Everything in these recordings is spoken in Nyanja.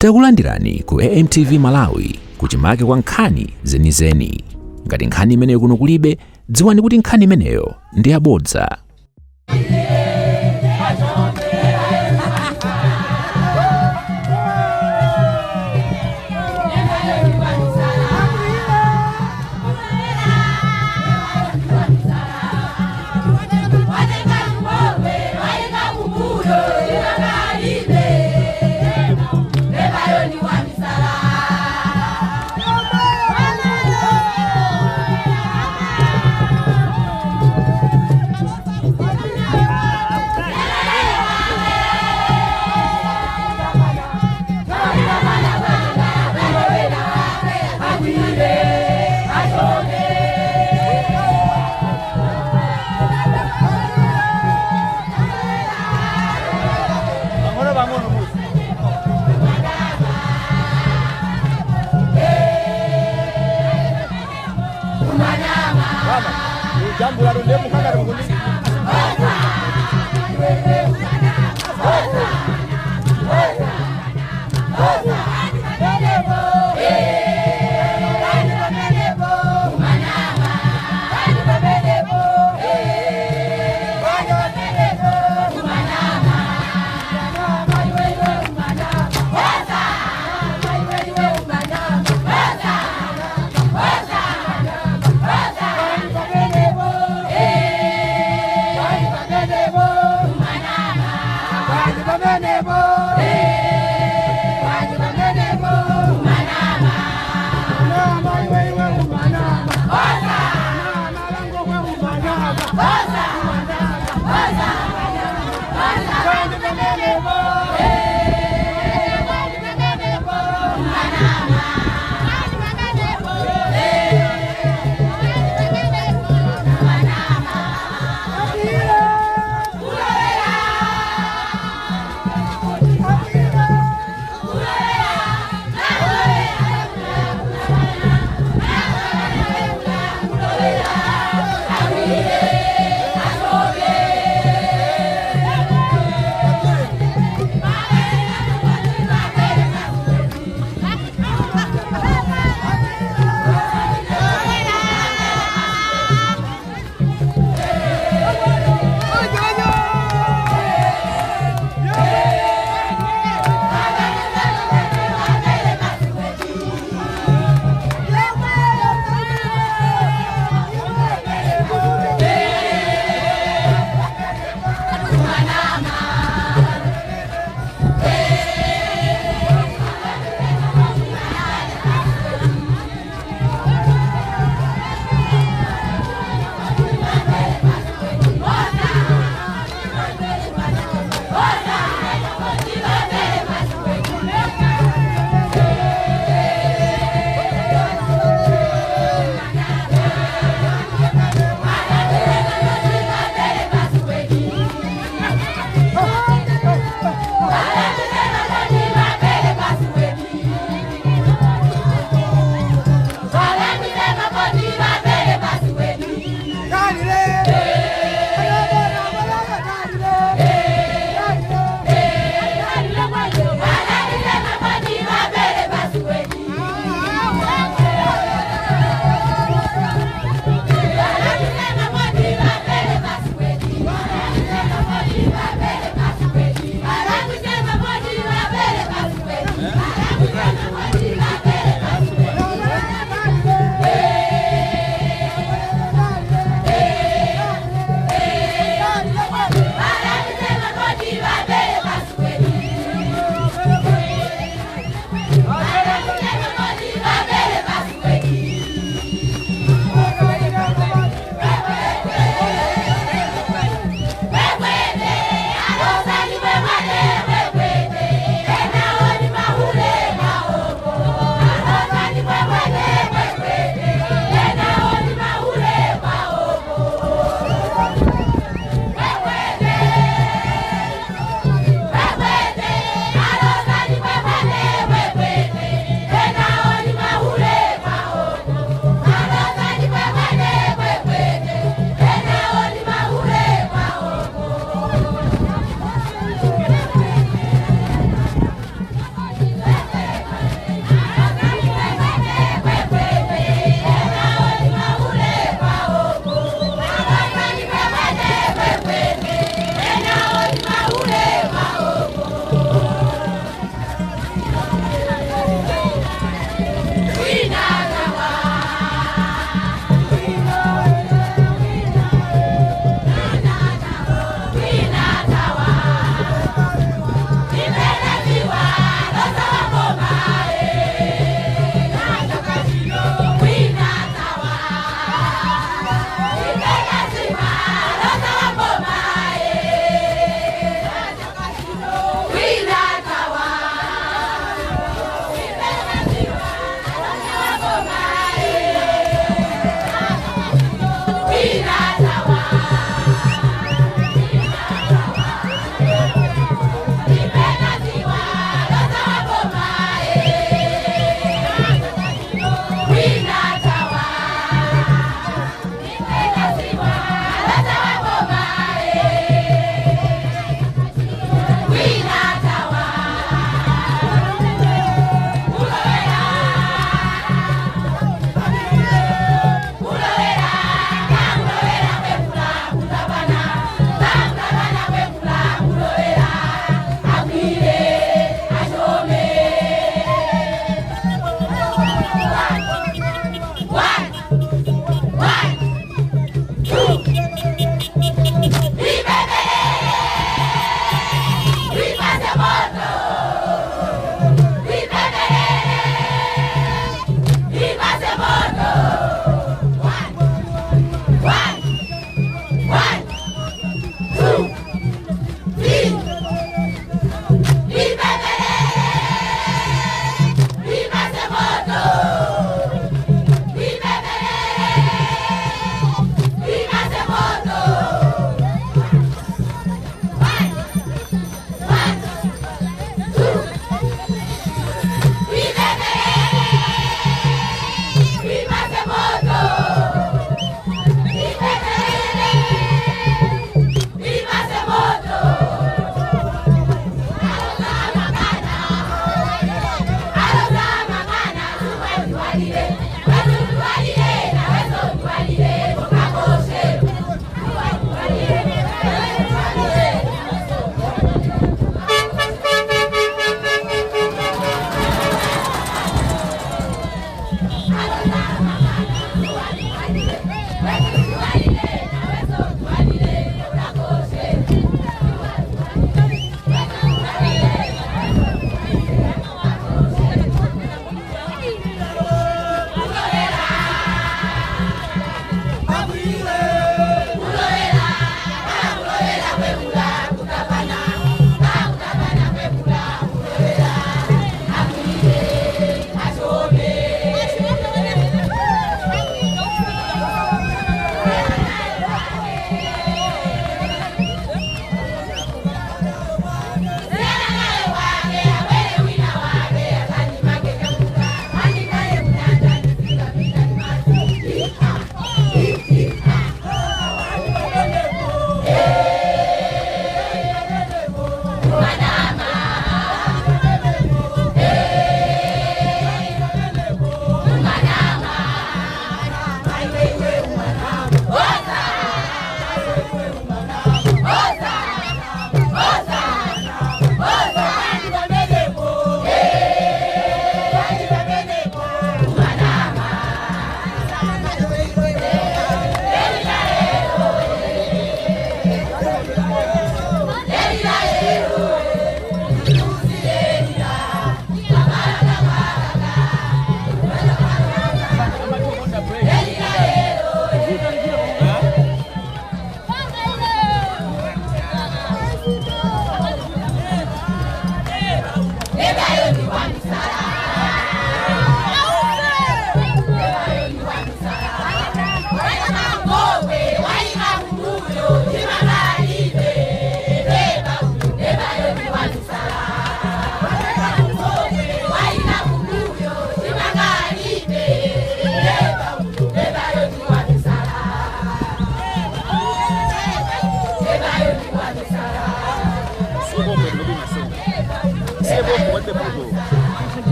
Takulandirani ku AMTV Malawi, kuchimake kwa nkhani zenizeni. Ngati nkhani imeneyo kuno kulibe, dziwani kuti nkhani imeneyo ndi yabodza. Pang'ono pang'ono musi. Mama, ujambula tunde mukangati mukundi.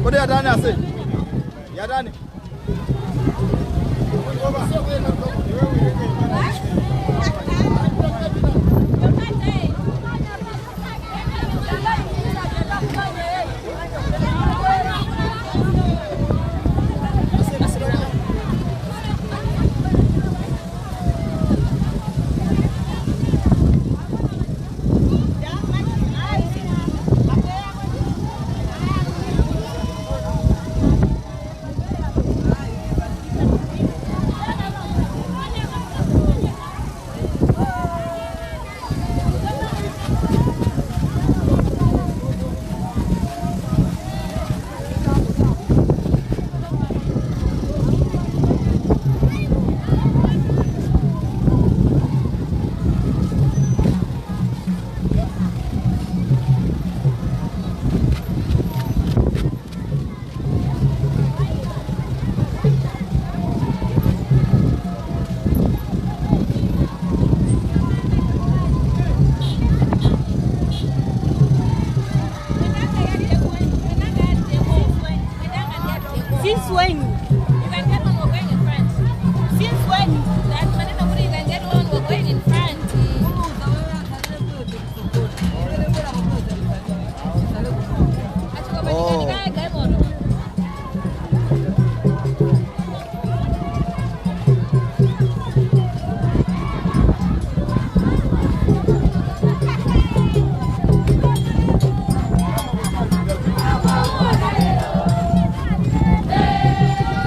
Kodi yatani ase? Yatani? Since when? You can get one, we're going in front. Since when? That maneno kuti you can get one, we're going in front. Oh. Oh. Hey!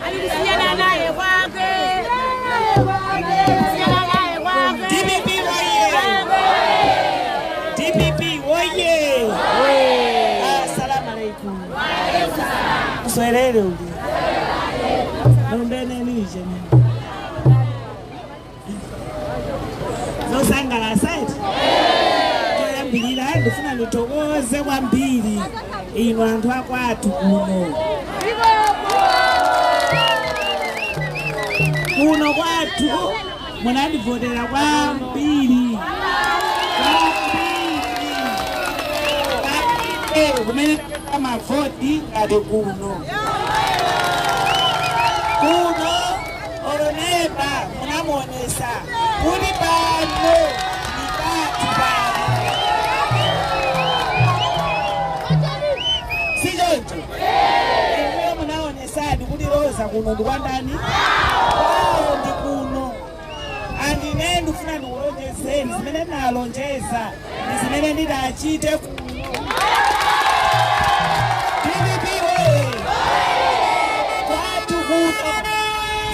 Alisiyana naye kwake. Siyana naye kwake. DPP oye! DPP oye! Assalamu alaikum. Uswelele uli. Nombene nije mimi. Zosangalasa eti? Toyambilira ndifuna ndithokoze kwambiri inu anthu akwathu kuno. Kuno kwathu munandivotera kwambiri. Kwambiri. Kumene mavoti ngati kuno. Kuno oloneba munamuonesa kuti pano ni pathu pano. Si choncho? Inuyo munaonesadi kuti Roza kuno ndi kwa ndani? Kwawo ndi kuno. Andine ndifuna ndikulonjezeni zimene ndinalonjeza ndi zimene ndidachite kuno. DPP oye! Kwathu kuno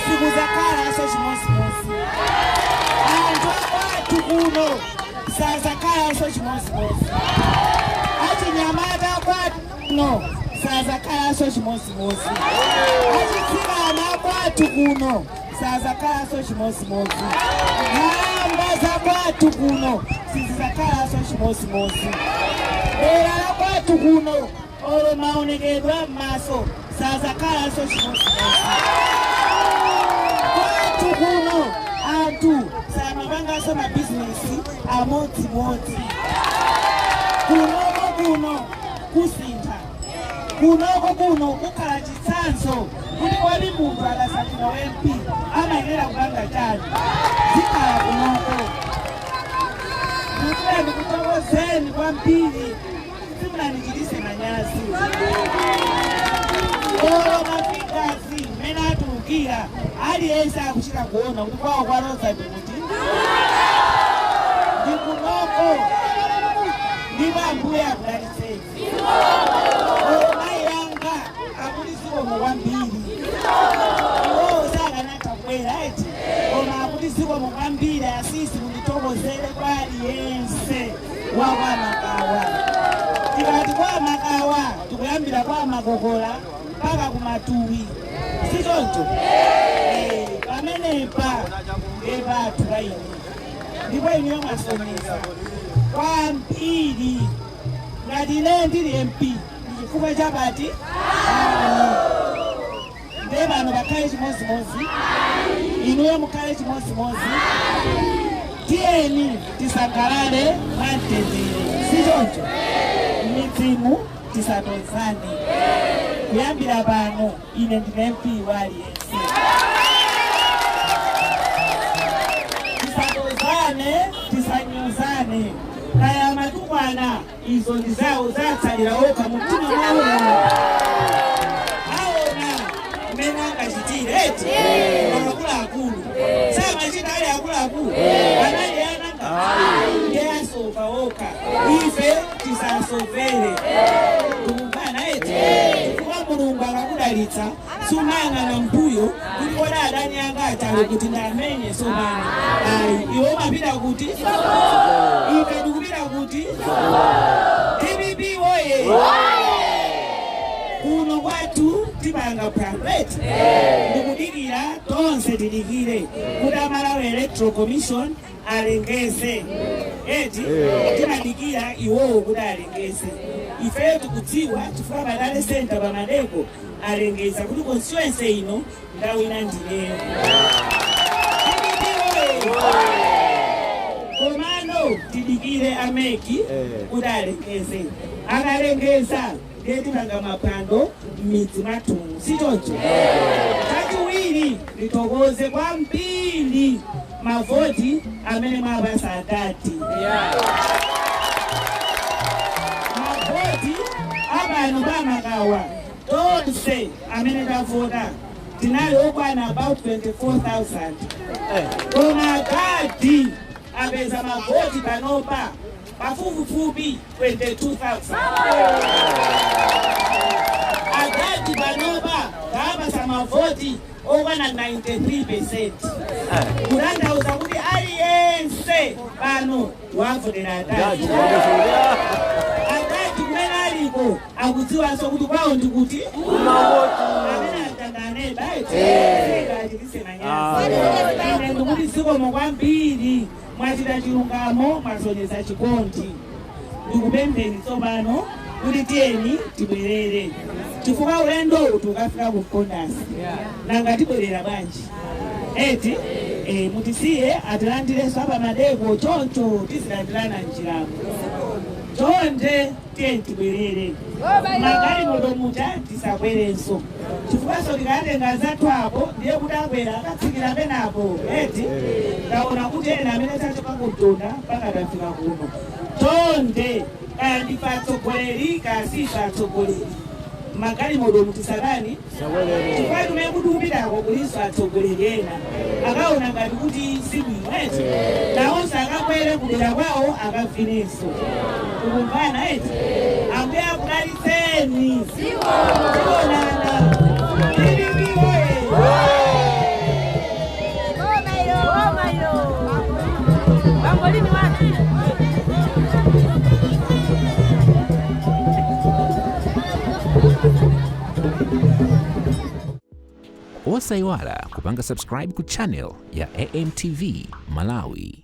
sikuzakhala so chimozimozi. Anthu akwathu kuno sazakhala so chimozimozi. Achinyamata akwathu kuno sazakhala so chimozimozi. Achitsikana akwathu kuno sazakhala so chimozimozi. Nkhalamba zakwathu kuno sizizakhala so chimozimozi. Dera la kwathu kuno olo maonekedwa m'maso sazakhala so chimozimozi. Kwathu kuno anthu samapanganso mabizinesi amodzimodzi. Kunoko kuno kusintha. Kunoko kuno kukhala chitsanzo kuti kodi munthu akasankhidwa MP amayenera kupanga chani. Zikhala kunoko. Ndikufuna ndikuthokozeni kwambiri simunandichitise manyazi. Olo mafigures mmene atulukira aliyense akuchita kuona kuti kwawo kwa Roza ndikuti ndikunoko ndipo Ambuye akudalitseni. Olo mayi anga akuti zikomo kwambiri. Iwowo sakanatha kubwera eti koma akuti zikomo kwambiri asisi mundithokozere kwa aliyense wa kwa Makawa. Tikati kwa Makawa tikuyambira kwa Makokola mpaka kumatuwi. Si choncho? Pamenepa ndiye pathu pa ine. Ndipo inuyo mwasonyeza kwambiri ngati ine ndili MP ndi chifukwa chapati pano. Ndiye pano pakhale chimozimozi, inuyo mukhale chimozimozi. Tiyeni tisangalale mwamtendere, si choncho? M'midzimu tisatozane. Kuyambira pano ine ndine MP wa aliyense. Tisatozane, tisanyozane. Kaya matukwana izo ndi zawo zatsalira okha mumtima mwawo. Aona mmene angachitire eti akuluakulu samachita ali akuluakulu anali ananga ndiye asova okha. Ife tisasovere tikumvana eti chifukwa Mulungu akakudalitsa sumayang'ana mbuyo kuti kodi adani anga achale kuti ndamenye sopano. Ayi, iwe umapita kuti ife tikupita kuti DPP woye. Kuno kwathu tipanga phwando eti ndikudikira tonse tidikire kuti Amalawi Electoral Commission alengeze eti timadikira iwowo kuti alengeze. Ifeyo tikudziwa chifukwa pa tally center pamadeko alengeza kuti constituency ino ndawina ndineyo. DPP woye! Komano tidikire a MEC kuti alengeze. Akalengeza ndiye tipanga maphwando m'midzi mwathumu, si choncho? Chachiwiri ndithokoze kwambiri mavoti amene mwapasa adadi. Mavoti apano pamakawa tonse amene tavota tinali okwana about 24,000 koma adadi apeza mavoti panopa Pafupifupi 22,000. Adadi panopa taapasa mavoti okwana 93%, kutanthauza kuti aliyense pano wavotera adadi. Adadi kumene aliko akudziwanso kuti kwawo ndikuti amene atanganeba achitise manyazi. Ine ndikuti zikomo kwambiri, mwachita chilungamo, mwasonyeza chikondi. Ndikupempheni tsopano kuti tiyeni tibwerere, chifukwa ulendo uwu ukafika ku Mkondasi, nanga tibwerera bwanji eti? Mutisiye atilandirenso apa madeko, choncho tizilandirana njiramo. Chonde tiyeni tibwerere, magalimoto muja tisakwerenso, chifukwaso tikatenga zathu apo ndiye kuti akwera akatsikira penapo eti. Taona kuti ena amene tachoka kumtunda mpaka tafika kuno. Chonde, kaya ndife atsogoleri kaya sife atsogoleri, magalimoto mutisakani, chifukwa tumene kuti kupitako kulinso atsogoleri ena akaona ngati kuti sibwino eti, nawonso akakwere kudera kwawo akavinenso. Kukumvana eti? Ambuye akudalitseni, tionana. DPP oye! Goma ilo. Goma ilo. Bangolini wapi? Osayiwala kupanga subscribe ku channel ya AMTV Malawi.